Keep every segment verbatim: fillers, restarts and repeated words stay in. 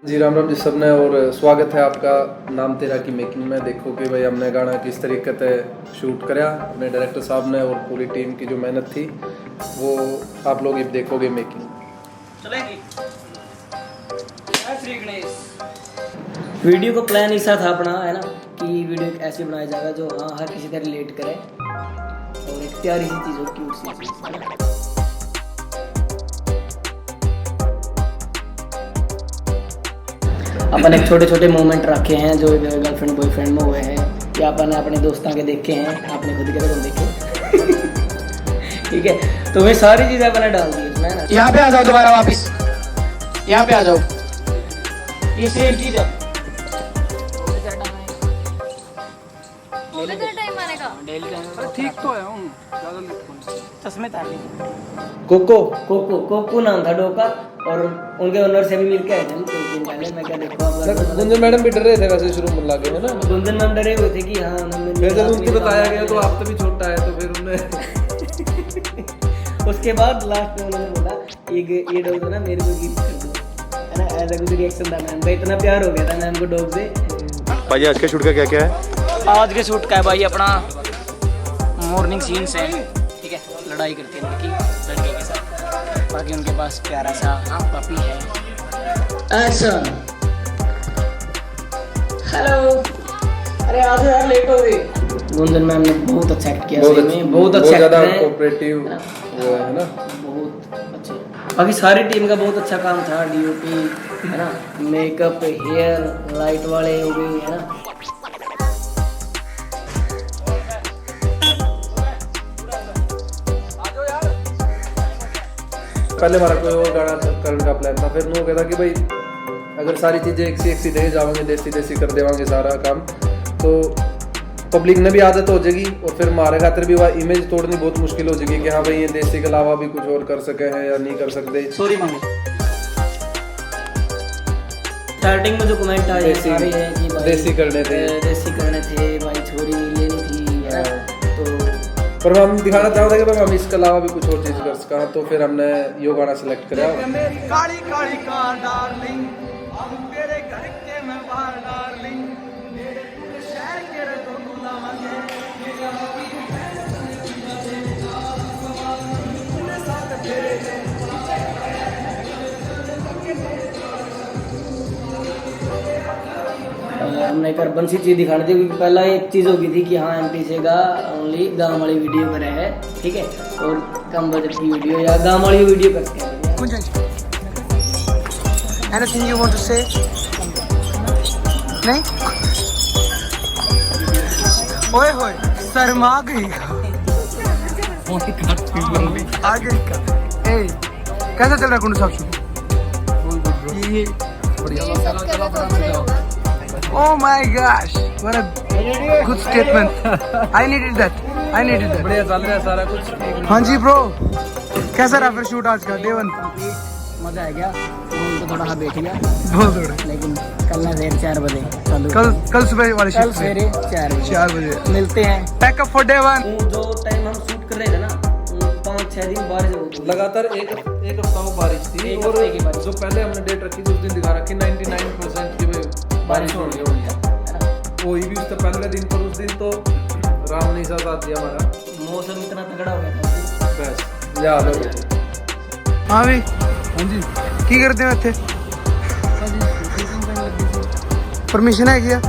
जी, राम राम जी सबने, और स्वागत है आपका नाम तेरा की मेकिंग में। देखो कि भाई, हमने गाना किस तरीके से शूट करया, अपने डायरेक्टर साहब ने और पूरी टीम की जो मेहनत थी, वो आप लोग अब देखोगे मेकिंग। चलेगी। जय श्री गणेश। वीडियो का प्लान ऐसा था अपना, है ना, कि वीडियो ऐसे बनाया जाएगा जो, हाँ, हर किसी का रिलेट करे और एक प्यारी सी चीज़ हो, क्यूट सी चीज़, है ना। अपन एक छोटे छोटे मोमेंट रखे हैं जो गर्लफ्रेंड बॉयफ्रेंड में हुए हैं, या अपन अपने दोस्तों के देखे हैं, आपने खुद के तो देखे। ठीक है, तो वे सारी चीजें अपन डाल दी इसमें, है ना। यहाँ पे आ जाओ दोबारा वापस, यहाँ पे आ जाओ, ये सेम चीज है। कितना टाइम आने का? डेली का। अरे ठीक तो है, हूँ ज्यादा लेट कौन। चश्मे तार ली। कोको। कोको, कोको नाम था डॉग का, और उनके ओनर से भी मिलके आए थे हम कुछ दिन पहले। मैं क्या, देखो आप लोग गुंजन मैडम भी डर रहे थे वैसे शुरू में लागे, है ना? गुंजन मैम डरे हुए थे कि हाँ, उन्होंने फिर जब उनकी बताया गया तो आप तभी छोटा है, तो फिर उन्हें उसके बाद लास्ट में उन्होंने बोला, ये ग-, ये डॉग ना मेरे को गिफ्ट कर दो, है ना? ऐसा कुछ रिएक्शन था मैम का, इतना प्यार हो गया था मैम को डॉग से। भाई, आज के शूट का क्या क्या है? आज के शूट का है भाई अपना मॉर्निंग सीन्स है, ठीक है, लड़ाई करती है लड़की लड़के के साथ, बाकी उनके पास प्यारा सा पपी है। एक्शन। हेलो। अरे, आज यार लेट हो गई। गुंजन मैम ने बहुत अच्छा एक्ट किया, बहुत सही अच्छा, में, बहुत बहुत अच्छा ज़्यादा एक्टर है। कोऑपरेटिव, हाँ। वो है ना। बहुत अच्छा। बाकी सारी टीम का बहुत अच्छा काम था, डीओपी, है ना, मेकअप, हेयर, लाइट वाले हो गए, है ना। पहले हमारा कोई और गाना करने का प्लान था, फिर न्यू कहता कि भाई, अगर सारी चीजें एक सी एक सी दे जावांगे, देसी देसी कर देवांगे सारा काम, तो पब्लिक ने भी आदत हो जाएगी और फिर हमारे खातर भी वह इमेज तोड़नी बहुत मुश्किल हो जाएगी कि हाँ भाई, ये देसी के अलावा भी कुछ और कर सके हैं या नहीं कर सकते। सॉरी मामी। स्टार्टिंग में जो कमेंट आए देसी, सारे हैं कि भाई, देसी करने थे। अ, देसी करने थे भाई, छोरी लेनी थी, है ना? हाँ। तो पर हम दिखाना चाहते कि भाई, हम इसके अलावा भी कुछ और चीज कर सका, तो फिर हमने यो गाना सिलेक्ट करा। मेरी काली काली कार डार्लिंग, हम तेरे घर के मैं बाहर डार्लिंग। हमने एक अर्बन सी चीज दिखाने थी, क्योंकि पहला एक चीज हो गई थी कि हाँ, एमपीजे का ओनली गांव वाली वीडियो करे है, ठीक है, और कम बजट की वीडियो या गांव वाली वीडियो करते हैं। Anything you want to say? नहीं? ओए होए, शर्मा गई। आ गई का? ए, कैसा चल रहा है कुंडू साहब शूट? ये, Oh my gosh, what a good statement. I needed that. I needed that. बढ़िया चल रहा है सारा कुछ। हाँ जी ब्रो, कैसा रहा फिर शूट आज का, डे वन? मजा आ गया, बोल तो थोड़ा सा बैठ गया। बोल थोड़ा। लेकिन कल ना फिर चार बजे चालू। कल, कल सुबह वाली कल शिफ्ट में। सवेरे चार बजे। चार बजे। मिलते हैं। Pack up for day one. वो जो टाइम हम शूट कर रहे थे ना, वो पाँच छः दिन बारिश हो गई। लगातार एक, एक हफ्ता वो बारिश थी। एक और हफ्ते की बारिश। जो पहले हमने डेट रखी थी, उस दिन दिखा रखी नाइंटी नाइन परसेंट की भाई बारिश बारिश होनी होनी है। है ना? वो ही भी उससे पहले दिन, पर उस दिन तो राम ने ऐसा साथ दिया हमारा। मौसम इतना तगड़ा हो गया था। बस, याद हो गया। हाँ भाई। हाँ जी। की करते हो इत्थे? हाँ जी, shooting करने लगे थे। Permission है क्या?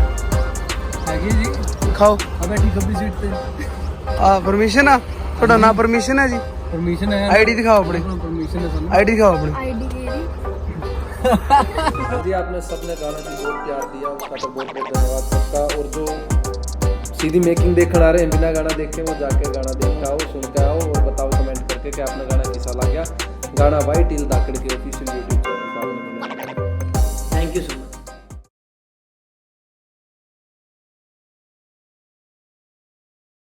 है क्या जी? दिखाओ। अब बैठी खब्बी सीट पे। आ, permission है? थोड़ा ना permission है जी? Permission है। आईडी दिखाओ अपनी। अपना permission है सर। आईडी दिखाओ अपनी। आईडी के लिए। जी, आपने सबने गाना भी बहुत प्यार दिया, उसका तो बहुत बहुत धन्यवाद सबका। और जो सीधी मेकिंग देखण आ रहे हैं बिना गाना देखे, वो जाके गाना देख के आओ, सुन के आओ और बताओ कमेंट करके कि आपने गाना कैसा लग गया। गाना वाई टील धाकड़ के ऑफिशियल यूट्यूब